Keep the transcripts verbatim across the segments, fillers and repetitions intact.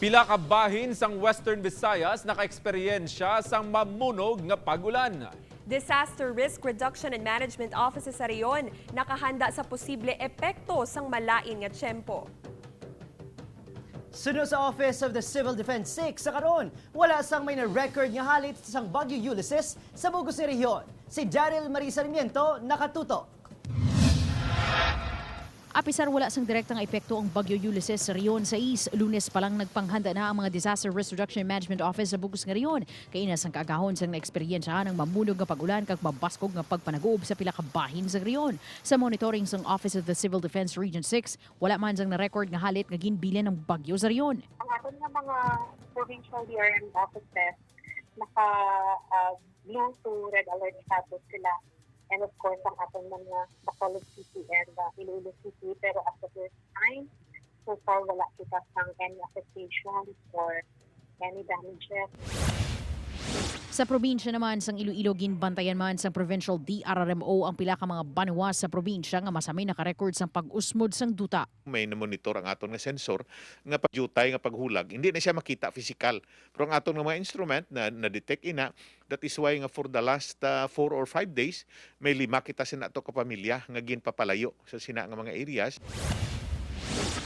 Pila ka bahin sang Western Visayas nakaeksperyensya sang mamunog nga pag-ulan. Disaster Risk Reduction and Management Offices sa rehiyon nakahanda sa posible epekto sang malain nga tiyempo. Suno sa Office of the Civil Defense six sa karon, wala sang may na-record nga halit sang Bagyo Ulysses sa bug-os nga rehiyon. Si Daryl Marie Sarmiento nakatutok. Apisar wala sang direkta nga epekto ang Bagyo Ulysses sa Rehiyon sais, Lunes pa lang nagpanghanda na ang mga Disaster Risk Reduction Management Office sa bug-os nga rehiyon. Kaina sang kaagahon sang naeksperyensyahan ang mamunog nga pag-ulan kag mabaskog nga pagpanaguob sa pila ka bahin sa rehiyon. Sa monitoring sang Office of the Civil Defense Region six, wala man sang na-record nga halit nga ginbilin ang bagyo sa rehiyon. Ang aton nga mga provincial D R M offices naka ah, blue to red alert status sila. And of course, ang aton mga Bacolod City and uh, Iloilo City. Pero as of this time, so far wala kita sang any affectation or any damages. Sa probinsya naman sang Iloilo, ginbantayan man sang Provincial D R R M O ang pila ka mga banwa sa probinsya nga masami naka-record sang pag-usmod sang duta. May namonitor ang aton nga sensor nga padyutay nga paghulag, hindi na siya makita physical. Pero ang aton nga mga instrument na na-detect ina, that is why nga for the last ah, four or five days, may lima kita sa nato ka pamilya nga ginpapalayo sa sina nga mga areas.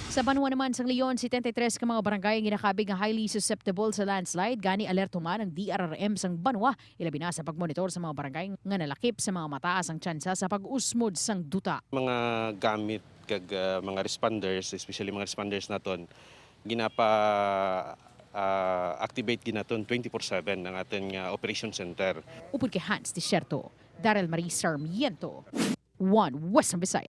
Sa banwa naman sang Leon, setenta y tres ka mga barangay ang ginakabig nga highly susceptible sa landslide, gani alerto man ang D R R M sang banwa, ilabi na sa pagmonitor sa mga barangay nga nalakip sa mga mataas ang tsansa sa pag-usmod sang duta. Mga gamit kag ah, mga responders, especially mga responders naton, ginapa ah, activate ginaton twenty-four seven ang aton nga operation center. Upod kay Hans Desierto, Daryl Marie Sarmiento, One Western Visayas.